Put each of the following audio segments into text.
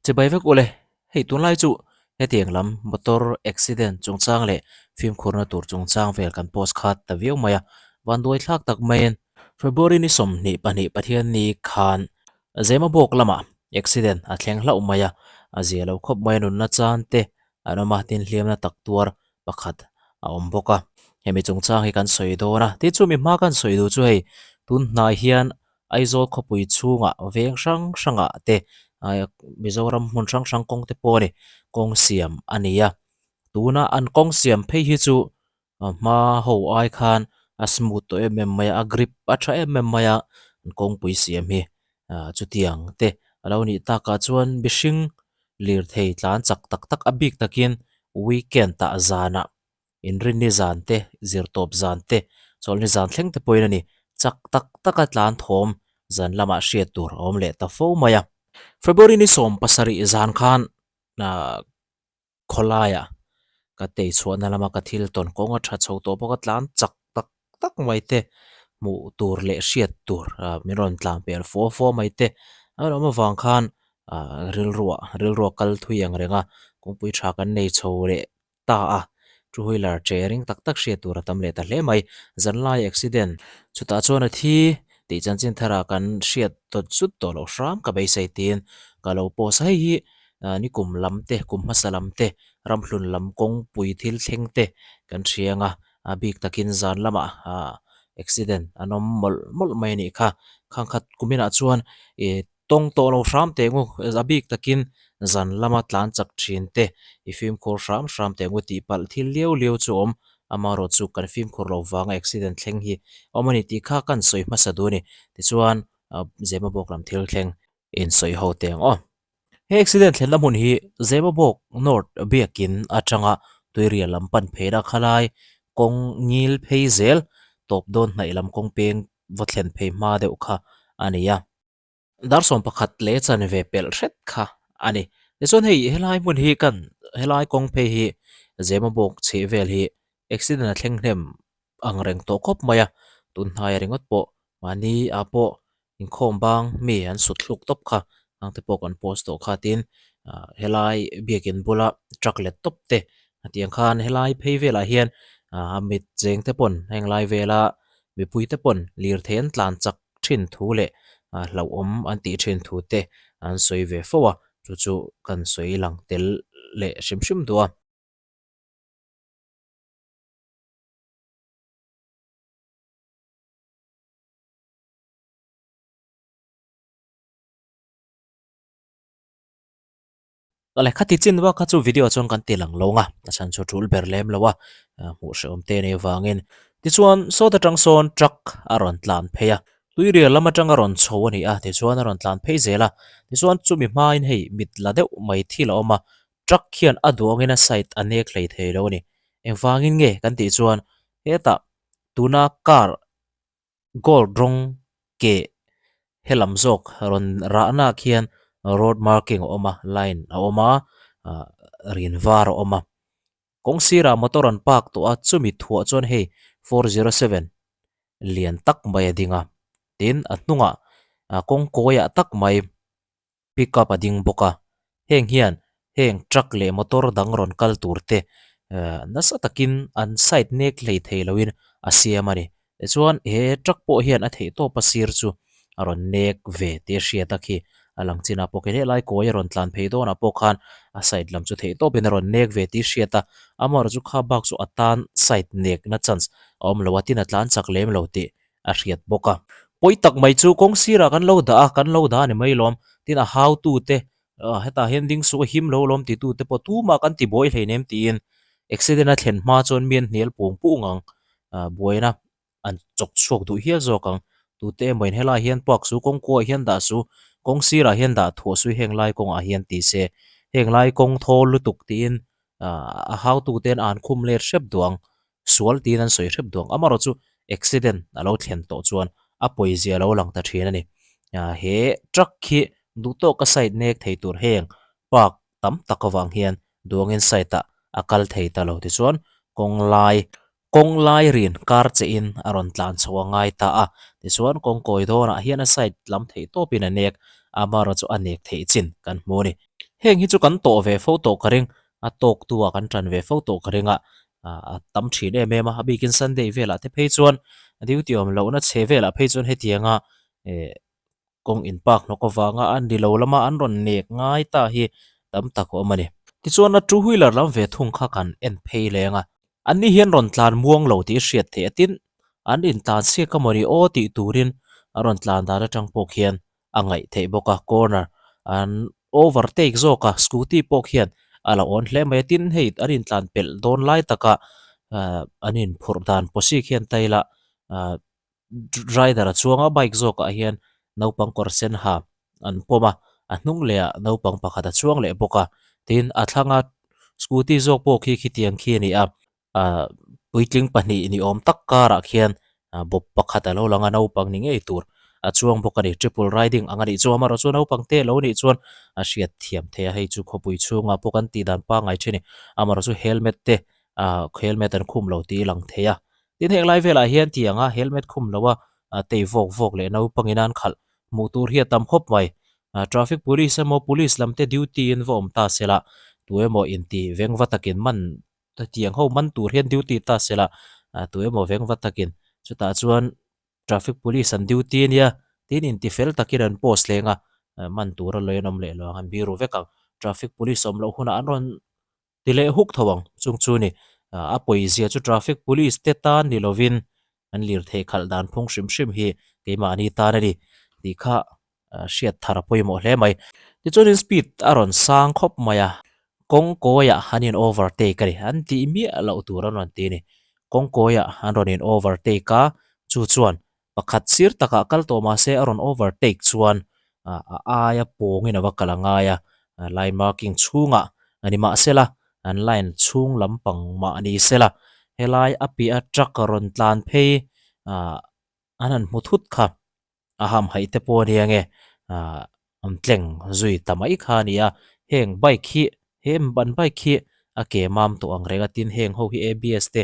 Chibai vek ule, hei tunlai chu hetiang lam motor accident chungchang leh fimkhurna tur chungchang vel kan post khat ta viau mai a, vanduai thlak tak maiin February ni 22 Pathianni khan Zemabawk lamah accident a thleng hlauh mai a, a zia lo khawp mai a nunna chan te an awm a, tin hliamna tak tuar pakhat a awm bawk a. Hemi chungchang hi kan sawi dawn a, tin chumi hma kan sawi duh chu hei tun hnai hian Aizawl khawpui chhungah veng hrang hrangah te Mizoram hmun hrang hrang kawng te pawh a ni kawng siam a ni a, tuna an kawng siam phei hi chu hma ho ai khan a smooth tawh em em mai a, a grip a tha em em mai a an kawngpui siam hi chutiang te a lo nih takah chuan mihring lirthei tlan chak tak tak a bik takin weekend ah zanah Inrinni zan te, zirtawp zan te, chawlhni zan thleng te pawhin a ni. Chak tak taka tlan thawm zan lamah hriat tur a awm leh ta fo mai a. February ni 17 zan khan khawlaiah ka tei chhuahna lama ka thil tawn kawng a tha chho tawh bawk a, tlan chak tak tak mai te hmuh tur leh hriat tur min rawn tlan pel fua fua mai te a rawn awm avang khan rilruah rilruah kal thui ang reng a, kawngpui tha kan nei chho leh ta a, two wheeler che ring tak tak hriat tur a tam leh ta hle mai. Zanlai accident chutah chuan a thi tih chanchin tharah kan hriat dawt zut tawh loh hram ka beisei tiin ka lo post a, hei hi ni kum lam te kum hmasa lam te ramhlun lam kawngpui thil thleng te kan hriang a, a bik takin zan lamah accident an awm mawlh mawlh mai a nih kha, khang khat kuminah chuan ih Tawng tawh lo hram teh ngu, a bik takin zan lama tlan chak thin te i fimkhur hram hram teh ngu tih palh thil liau liau chu awm, amaherawh chu kan fimkhur lo vanga accident thleng hi awm a ni tih kha kan sawi hmasa duh a ni. Tichuan Zemabawk lam thil thleng in sawi ho teh ang aw. He accident thlenna hmun hi Zemabawk North biakin atanga tuirial lam pan pheina khalai kawng ngil phei zel tawp dawn hnaih lam kawng peng va thlen phei hma deuh kha a ni a. Dar 11 leh chanve pelh hret kha a ni. Tichuan hei helai hmun hi kan helai kawng phei hi Zemabawk chheh vel hi accident a thleng hnem ang reng tawh khawp mai a, tun hnaia ringawt pawh mahni ah pawh inkhawm bang mi an sut thluk tawp kha ang te pawh kan post tawh kha tin helai biakin bula truck let tawp te a tiang khan helai phei velah hian a mit cheng te pawn heng lai vela mipui te pawn lirthei an tlan chak thin thu leh hlauhawm an tih thin thu te an sawi ve fo a, chu chu kan sawi lang tel leh hrim hrim duh a. Awle khati chin vak kha chu video chuan kan ti lang lo nga a chhan chu tul ber lem lo a hmuh hrehawm te nei vangin tichuan sawt atang sawn truck a rawn tlan phei a tuirial lam atang a rawn chho a ni a tichuan a rawn tlan phei zel a tichuan chumi hmain hei mit la deuh mai thil a awm a truck hian a duh angin a side a nek hlei thei lo a ni engvangin nge kan tih chuan hetah tuna car Gold rawng keh helam zawk rawn rahna ah khian road marking a awm a line a awm a ah rin var a awm a kawng sirah motor an park tawh a chumi thuah chuan hei 407 lian tak mai a ding a tin a hnungah ah kawng kawiah tak mai. Pick up a ding bawk a, heng hian heng truck leh motor dang rawn kal tur te eh nasa takin an side nek hlei thei loin a siam a ni. Tichuan he truck pawh hian a theih tawp a sir chu a rawn nek ve tih a hriat a khi a lang chinah pawh khi helai kawi a rawn tlan phei dawnah pawh khan a side lam chu theih tawpin a rawn nek ve tih a hriat a, amaherawhchu chu kha bak chu a tan side nekna chance a awm lo a, tin a tlan chak lem lo tih a hriat bawk a. Pawi tak mai chu kawng sirah kan lo dah a, kan lo dah a ni mai lawm. Tin a hautute hetah hian ding suh a him lo lawm titute pawh tumah kan ti buai hleinem tiin accident a thlen hma chuan mi an hnial pung pung ang buaina an chawk chhuak duh hial zawk ang. Tute emaw in helaiah hian park su kawng kuaah hian dah su, kawng sirah hian dah thuah su heng lai kawngah hian ti se, heng lai kawng thawl lutuk tiin a hautute an khum let hrep duh ang. Sual tiin an sawi hrep duh ang. Amaherawh chu accident a lo thlen tawh chuan a pawizia a lo lang ta thin a ni. He truck khi duh tawka side nek thei tur heng park tam tak avang hian duangin side ah a kal thei ta lo tichuan kawng lai kawng lai rin kar che in a rawn tlan chho a ngai ta a. Tichuan kawng kawi dawnah hian a side lam theih tawpin a nek amaherawh chu a nek theih chin kan hmu a ni. Heng hi chu kan tawh ve fo tawh ka ring, a tawk tu ah kan tan ve fo tawh ka ring a, a tam thin em em a, a bikin Sunday velah te phei chuan duty awm lohna chhe velah phei chuan hetianga eh kawng in park hnawk avanga a ni lo lama an rawn nek ngai ta hi tam tak a awm a ni. Tichuan a two wheeler lam ve thung kha kan en phei leng a, an ni hian rawn tlan muang lo tih hriat theih a tin an intlan siak a mawni aw tih turin a rawn tlan dan atang pawh khian a ngaih theih bawk a, corner an overtake zawk a, scooty pawh khian a lo awn hle mai a, tin hei an intlan pelh dawn lai taka ahh an inphurh dan pawsi khian taila ahh rider a chuang a bike zawkah hian naupang kawr sen ha an pawm a, a hnung leh ah naupang pakhat a chuang leh bawk a, tin a thlanga scooty zawk pawh khi khitiang khi a ni a. Ahh puitling pahnih ni awm tak karah khian bawp pakhat a lo lang a naupang ni ngei tur a chuang bawk a ni triple riding ang a nih chu amaherawhchu naupang te lo nih chuan a hriat thiam thei a hei chu khawpui chhungah pawh kan tih dan pangngai thin a ni amaherawhchu helmet te ahh helmet an khum lo tih a lang thei a tin heng lai velah hian tiang a helmet khum lo a tei vawk vawk leh naupangin an khalh hmuh tur hi a tam khawp mai ah traffic police emaw police lam te duty in va awm ta se la tu emaw inti vengva takin man Hetiang ho man tur hian duty ta se la, tu emaw veng va takin chutah chuan traffic police an duty a nia tin intifel takin an post leng a, man tura lawi an awm leh lo ang, an biru vek ang. Traffic police awm loh hunah an rawn ti leh huk tho ang chung chu ni. A pawizia chu traffic police te tan ni lovin an lirthei khalh dan phung hrim hrim hi keimahni tan a ni tih kha hriat thar a pawimawh hle mai. Tichuanin speed a rawn sang khawp mai a, kawng kawiah an in overtake a ni, an tih miah loh tur an rawn ti a ni. Kawng kawiah an rawn in overtake a, chu chuan pakhat sir takah kal tawh mah se a rawn overtake chuan a aia pawngin a va kal a ngai a, line marking chhungah a ni mahsela an line chhung lampang mah ni sela helai a piah a truck a rawn tlan phei ah an han hmu thut kha a hamhaih te pawh a nia nge ah an tleng zui ta mai kha a ni a heng bike hi he an bike hi a ke mam tawh ang reng a tin heng ho hi A B S te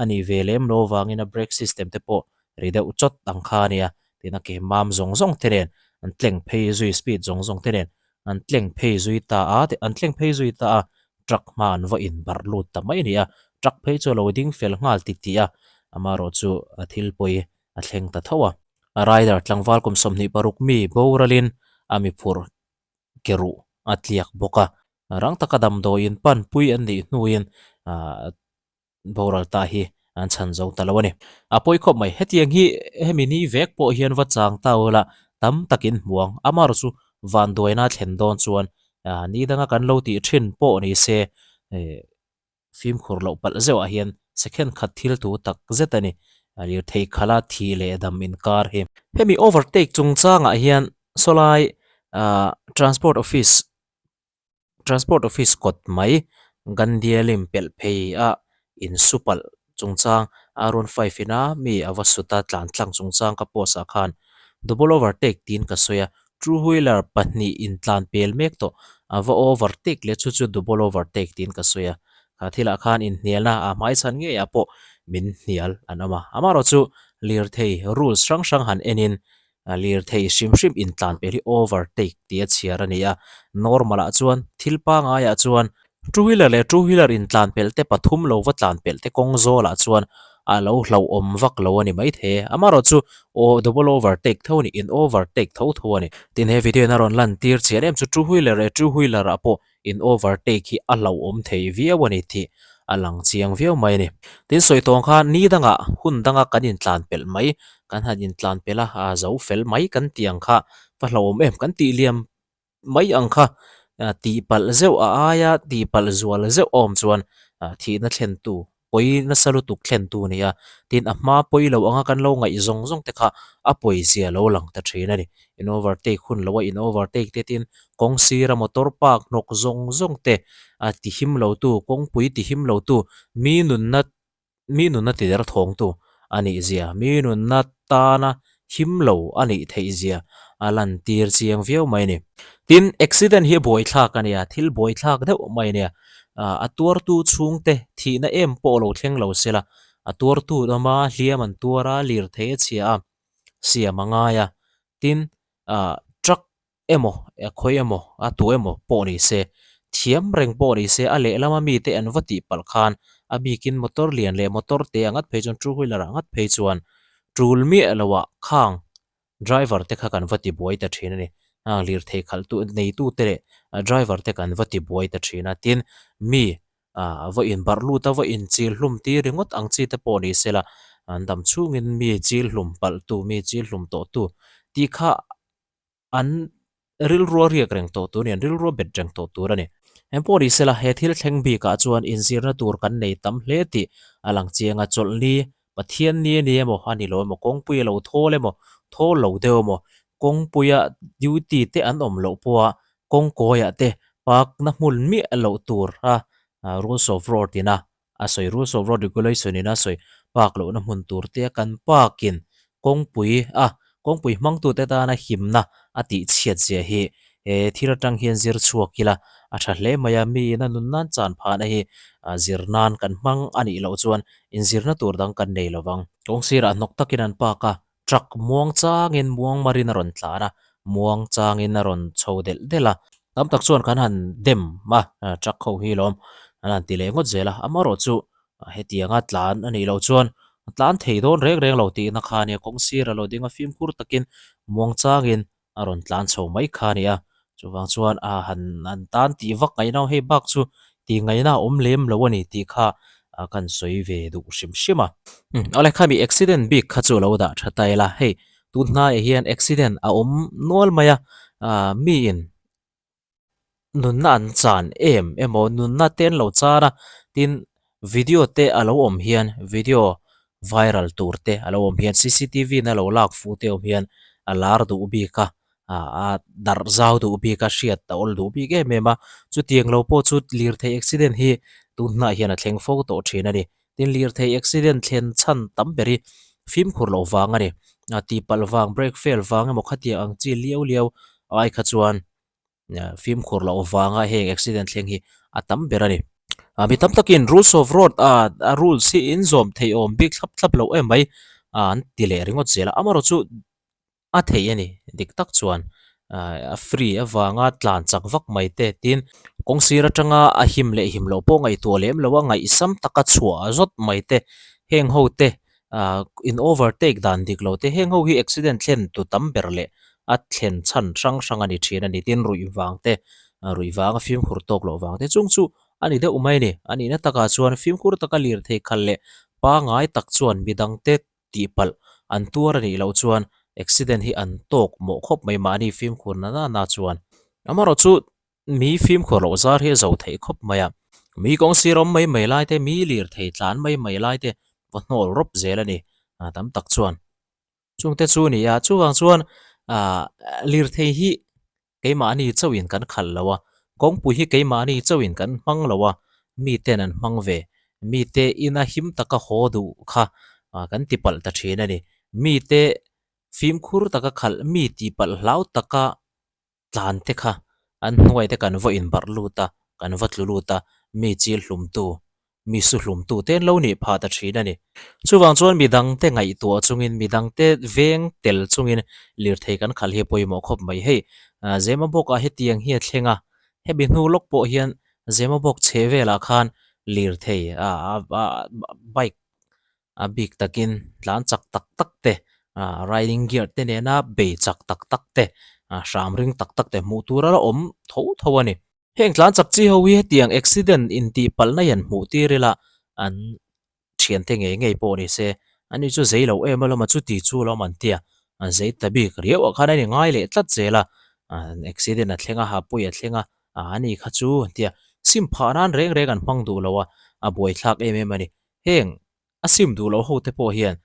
a nih ve lem lo avangin a brake system te pawh ri deuh chawt ang kha a nia tin a ke mam zawng zawng te nen an tleng phei zui speed zawng zawng te nen an tleng phei zui ta a an tleng phei zui ta a truck hma an va inbarh lut ta mai a ni a truck phei chu a lo ding fel nghal ti tih a amaherawh chu a thil pawi a thleng ta tho a a rider tlangval kum 26 mi boralin a mi phurh ke ruh a tliak bawk a rang taka damdawiin panpui an nih hnuin ah boral ta hi an chhan zo ta lo a ni. A pawi khawp mai, hetiang hi hemi ni vek pawh hian va chang ta ula tam takin hmuang amaherawh chu vanduaina thlen dawn chuan ni danga kan lo tih thin pawh ni se fimkhur loh palh zeuhah hian second khat thil thu tak zet a ni. Lirthei khala thih leh dam inkar hi. Hemi overtake chungchangah hian sawlai transport office Transport office kawt mai Gandialim pelh phei a insu palh chungchang Arun five ina mi a va sut a tlan tlang chungchang ka post ah khan double overtake tiin ka sawi a two wheeler pahnih intlan pel mek tawh a va overtake leh chu chu double overtake tiin ka sawi a kha thilah khan inhnialna a hmaichhan ngeiah pawh min hnial an awm a amaherawh chu lirthei rules hrang hrang han enin A lirthei hrim hrim intlan pel hi overtake tih a chhiar a ni a, normal ah chuan thil pangaiah chuan two wheeler leh two wheeler intlan pelh te pathum lo va tlan pelh te kawng zawlah chuan a lo hlauhawm vak lo a ni maithei e. Amaherawh chu aw double overtake tho a ni, in overtake tho tho a ni. Tin he video in a rawn lan tir chian em chu two wheeler leh two wheeler ah pawh in overtake hi a hlauhawm thei viau a ni tih a lang chiang viau mai a ni. Tin sawi tawng kha ni dangah hun danga kan intlan pelh mai, kan han intlan pelh a, a zo fel mai kan tih ang kha va hlauhawm em kan tih liam mai ang kha tihpalh zeuh a aia tihpalh zual zeuh awm chuan thihna thlentu pawi nasa lutuk thlentu a ni a, tin a hma pawi lo anga kan lo ngaih zawng zawng te kha a pawi zia lo lang ta thin a ni. In overtake hun lo a in overtake te tin kawng sira motor park hnawk zawng zawng te a tihim lo tu kawngpui tihim lo tu mi nunna mi nunna ti der thawng tu a nih zia mi nunna tana him lo a nih theih zia a lantir chiang viau mai a ni. Tin, accident hi buaithlak a nia, thil buaithlak deuh mai a nia. A tuartu chhungte thihna em pawh lo thleng lo se la, a tuartu lama hliam an tuar a, lirthei a chhia a, siam a ngai a. Tin, truck emaw, khawi emaw, a tu emaw pawh ni se. thiam reng pawh ni se a lehlama mite an va tih palh khan a bikin motor lian leh motor te a ngat phei chuan two wheeler ah ngat phei chuan tul miah loh ah khang driver te kha kan va ti buai ta thin a ni. Hang lirthei khalh tu neitu te leh driver te kan va ti buai ta thin a tin mi ah va inbarh lut a va inchil hlum tir ringawt ang chi te pawh ni se la an dam chhungin mi chil hlum palh tu mi chil hlum tawh tu tih kha an rilrua riak reng tawh tur a ni an rilrua bet reng tawh tur a ni. Eng pawh ni se la he thil thleng bikah chuan inzirna tur kan nei tam hle tih a lang chiang a chawlhni Pathian ni a ni emaw a ni lo emaw kawngpui a lo thawl emaw thawl lo deuh emaw kawngpuia duty te an awm loh pawha kawngkawiah te park na hmun miah loh tur a rules of road ina a sawi rules of road regulation ina sawi park lohna hmun tur te kan park in kawngpui a kawngpui hmangtute tana himna a tih chhiat zia hi he thil atang hian zir chhuak ila a tha hle mai a, mi ina nun nan chan phahna hi zir nan kan hmang a nih loh chuan inzirna tur dang kan nei lo vang. Kawng sirah hnawk takin an park a, truck muang changin muang marin a rawn tlan a, muang changin a rawn chho delh delh a, tam tak chuan kan han dem a, truck ho hi lawm an han ti leh ngawt zel a, amaherawh chu Hetianga tlan a nih loh chuan a tlan thei dawn reng reng lo tihna kha a nia, kawng sir a lo ding a fimkhur takin muang changin a rawn tlan chho mai kha a ni a, chuvang chuan a han an tan tih vak ngaihna hei bak chu tih ngaihna a awm lem lo a ni tih kha kan sawi ve duh hrim hrim a. Awle khami accident bik kha chu lo dah tha ta ila, hei tun hnaiah hian accident a awm nual mai a, miin nunna an chan em emaw nunna te an lo chan a tin video te a lo awm hian video viral tur te a lo awm hian cctv in a lo lak fuh te awm hian a lar duh bik a ah a darh zau duh bik a hriat a awl duh bik em em a chutiang lo pawh chu lirthei accident hi tun hnah hian a thleng fo tawh thin a ni tin lirthei accident thlen chhan tam ber hi fimkhur loh vang a ni a tihpalh vang brake fail vang emaw khatiang ang chi liau liau ai kha chuan fimkhur loh vanga heng accident thleng hi a tam ber a ni. Mi tam takin rules of road ah a rules hi in zawm theih awm bik thlap thlap loh em mai an ti leh ringawt zel a, amaherawh chu a theih a ni dik tak chuan a free avanga tlan chak vak mai te tin kawng sir atanga a him leh him loh pawh ngaihtuah lem lo a ngaihsam taka chhuah zawt mai te heng ho te ah in overtake dan dik lo te heng ho hi accident thlen tu tam ber leh a thlen chhan hrang hrang a ni thin a ni tin ruih vang te ruih vanga fimkhur tawk loh vang te chung chu a ni deuh mai a ni a nihna takah chuan fimkhur taka lirthei khalh leh pangai tak chuan midang te tihpalh an tuar a nih loh chuan accident hi an tawk mawh khawp mai mahni fimkhur na na chuan amaherawh chu Mi fimkhur loh zar hi a zo theih khawp mai a, mi kawng sir awm mai mai lai te, mi lirthei tlan mai mai lai te va hnawl rawp zel a ni tam tak chuan. Chungte chu a ni a, chuvang chuan ah lirthei hi keimahni chauhin kan khalh lo a, kawngpui hi keimahni chauhin kan hmang lo a, miten an hmang ve, mite ina him taka haw duh kha kan ti palh ta thin a ni. Mite fimkhur taka khalh, mi tihpalh hlau taka tlan te kha an hnuai te kan va inbarh lut a, kan va tlu lut a, mi chil hlumtu, mi su hlumtu te an lo nih phah ta thin a ni. Chuvang chuan midang te ngaihtuah chungin, midang te veng tel chungin lirthei kan khalh hi a pawimawh khawp mai. Hei Zemabawk ah hetiang hi a thleng a, hemi hnu lawk pawh hian Zemabawk chhe velah khan lirthei bike a bik takin tlan chak tak tak te ah riding gear te nena bei chak tak tak te ah hram ring tak tak te hmuh tur a la awm tho tho a ni. Heng tlan chak chi ho hi hetiang accident intih palh na hian hmuh tir ila an thiante ngei ngei pawh ni se ani chu zei lo em alawm a chuti chu alawm an tia an zei ta bik riau ah khan a ni ngai leh tlat zel a ah accident a thleng a ha pawi a thleng a ah ani kha chu an tia sim phah nan reng reng an hmang duh lo a a buaithlak em em a ni. Heng a sim duh loh ho te pawh hian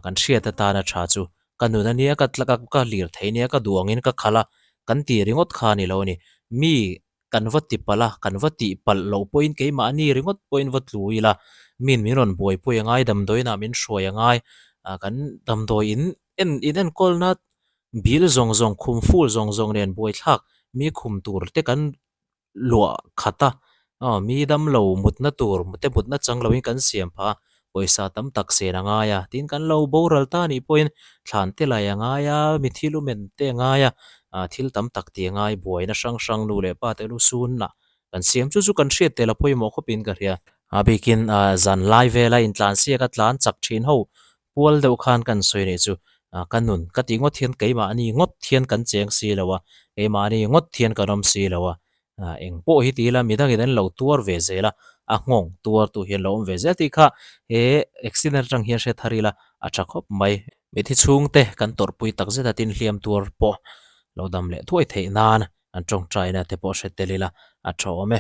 kan hriat atana tha chu ka nun ania ka ka lir thei ania ka duh angin ka khalh a kan tih ringawt kha a ni lo a ni. Mi kan va ti palh a, kan va tih palh loh pawhin keimahni ringawt pawhin va tlu ila min min rawn buaipui a ngai damdawiinah min hruai a ngai kan damdawi in en in enkawlna bil zawng zawng khum ful zawng zawng nen buaithlak mi khum tur te kan luah khat a aw mi damlo mutna tur mute mutna chang loin kan siam phah a pawisa tam tak sen a ngai a tin kan lo boral ta anih pawhin thlan te lai a ngai a mi thil u men te a ngai a ah thil tam tak tih a ngai buaina hrang hrang nu leh pa te lu sunah. Kan siam chu chu kan hriat tel a pawimawh khawpin ka hria. A bikin zan lai vela intlan siak a tlan chak thin ho pual deuh khan kan sawi nih chu ka nun ka tih ngawt hian keimahni ngawt hian kan cheng si lo a, keimahni ngawt hian kan awm si lo a, eng pawh hi ti ila midangin an lo tuar ve zel a, a nghawng tuar tu hian lo awm ve zel tih kha he accident atang hian hre thar ila a tha khawp mai. Mithi chhungte kan tawrhpui tak zet a tin hliam tuar pawh lo dam leh thuai theih nan an tawngtaina te pawh hre tel ila a tha awm e.